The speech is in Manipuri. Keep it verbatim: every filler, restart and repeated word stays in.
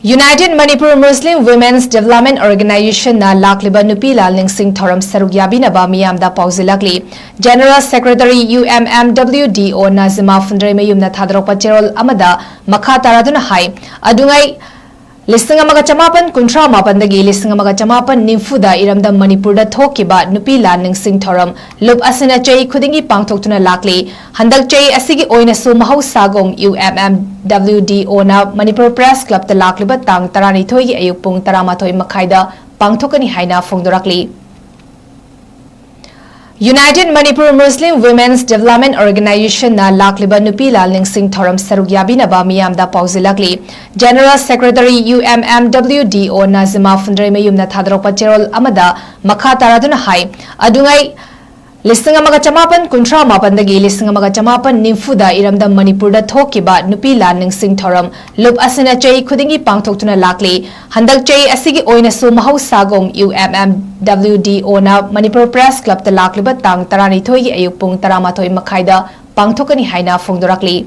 United Manipur Muslim Women's Development Organization ꯅ ꯂꯥꯛꯂꯤꯕ ꯅꯨꯄꯤ ꯂꯥꯜ ꯅꯤꯡꯁꯤꯡ ꯊꯧꯔꯝ ꯁꯔꯨꯛ ꯌꯥꯕꯤꯅꯕ ꯃꯤꯌꯥꯝꯗ ꯄꯥꯎꯖꯦꯜꯂꯛꯂꯤ꯫ General Secretary, U M M W D O Nazima ꯐꯨꯟꯗ꯭ꯔꯩꯃꯌꯨꯝꯅ ꯊꯥꯗꯣꯔꯛꯄ ꯆꯦꯔꯣꯜ ꯑꯃꯗ ꯃꯈꯥ ꯇꯥꯔꯗꯨꯅ ꯍꯥꯏ, ꯑꯗꯨꯉꯩ ꯂꯤꯁꯤꯡ ꯑꯃꯒ ꯆꯃꯥꯄꯟ ꯀꯨꯟꯊ꯭ꯔꯥ ꯃꯥꯄꯟꯗꯒꯤ ꯂꯤꯁꯤꯡ ꯑꯃꯒ ꯆꯃꯥꯄꯟ ꯅꯤꯐꯨꯗ ꯏꯔꯝꯗꯝ ꯃꯅꯤꯄꯨꯔꯗ ꯊꯣꯛꯈꯤꯕ ꯅꯨꯄꯤ ꯂꯥꯜ ꯅꯤꯡꯁꯤꯡ ꯊꯧꯔꯝ ꯂꯨꯞ ꯑꯁꯤꯅ ꯆꯍꯤ ꯈꯨꯗꯤꯡꯒꯤ ꯄꯥꯡꯊꯣꯛꯇꯨꯅ ꯂꯥꯛꯂꯤ꯫ ꯍꯟꯗꯛ ꯆꯍꯤ ꯑꯁꯤꯒꯤ ꯑꯣꯏꯅꯁꯨ ꯃꯍꯧꯁꯥꯒꯨꯝ U M M W D O ꯅ ꯃꯅꯤꯄꯨꯔ Press Club ꯇ ꯂꯥꯛꯂꯤꯕ ꯇꯥꯡ ꯇꯔꯥꯅꯤꯊꯣꯏꯒꯤ ꯑꯌꯨꯛ ꯄꯨꯡ ꯇꯔꯥꯃꯥꯊꯣꯏ ꯃꯈꯥꯏꯗ ꯄꯥꯡꯊꯣꯛꯀꯅꯤ ꯍꯥꯏꯅ ꯐꯣꯡꯗꯣꯔꯛꯂꯤ꯫ United Manipur Muslim Women's Development Organization ꯅ ꯂꯥꯛꯂꯤꯕ ꯅꯨꯄꯤ ꯂꯥꯜ ꯅꯤꯡꯁꯤꯡ ꯊꯧꯔꯝ ꯁꯔꯨꯛ ꯌꯥꯕꯤꯅꯕ ꯃꯤꯌꯥꯝꯗ ꯄꯥꯎꯖꯦꯜꯂꯛꯂꯤ꯫ General Secretary, U M M W D O Nazima ꯐꯨꯟꯗ꯭ꯔꯩꯃꯌꯨꯝꯅ ꯊꯥꯗꯣꯔꯛꯄ ꯆꯦꯔꯣꯜ ꯑꯃꯗ ꯃꯈꯥ ꯇꯥꯔꯗꯨꯅ ꯍꯥꯏ, ꯑꯗꯨꯉꯩ ꯂꯤꯁꯤꯡ ꯑꯃꯒ ꯆꯃꯥꯄꯟ ꯀꯨꯟꯊ꯭ꯔꯥ ꯃꯥꯄꯟꯗꯒꯤ ꯂꯤꯁꯤꯡ ꯑꯃꯒ ꯆꯃꯥꯄꯟ ꯅꯤꯐꯨꯗ ꯏꯔꯝꯗꯝ ꯃꯅꯤꯄꯨꯔꯗ ꯊꯣꯛꯈꯤꯕ ꯅꯨꯄꯤ ꯂꯥꯜ ꯅꯤꯡꯁꯤꯡ ꯊꯧꯔꯝ ꯂꯨꯞ ꯑꯁꯤꯅ ꯆꯍꯤ ꯈꯨꯗꯤꯡꯒꯤ ꯄꯥꯡꯊꯣꯛꯇꯨꯅ ꯂꯥꯛꯂꯤ꯫ ꯍꯟꯗꯛ ꯆꯍꯤ ꯑꯁꯤꯒꯤ ꯑꯣꯏꯅꯁꯨ ꯃꯍꯧꯁꯥꯒꯨꯝ U M M W D O ꯅ ꯃꯅꯤꯄꯨꯔ Press Club ꯇ ꯂꯥꯛꯂꯤꯕ ꯇꯥꯡ ꯇꯔꯥꯅꯤꯊꯣꯏꯒꯤ ꯑꯌꯨꯛ ꯄꯨꯡ ꯇꯔꯥꯃꯥꯊꯣꯏ ꯃꯈꯥꯏꯗ ꯄꯥꯡꯊꯣꯛꯀꯅꯤ ꯍꯥꯏꯅ ꯐꯣꯡꯗꯣꯔꯛꯂꯤ꯫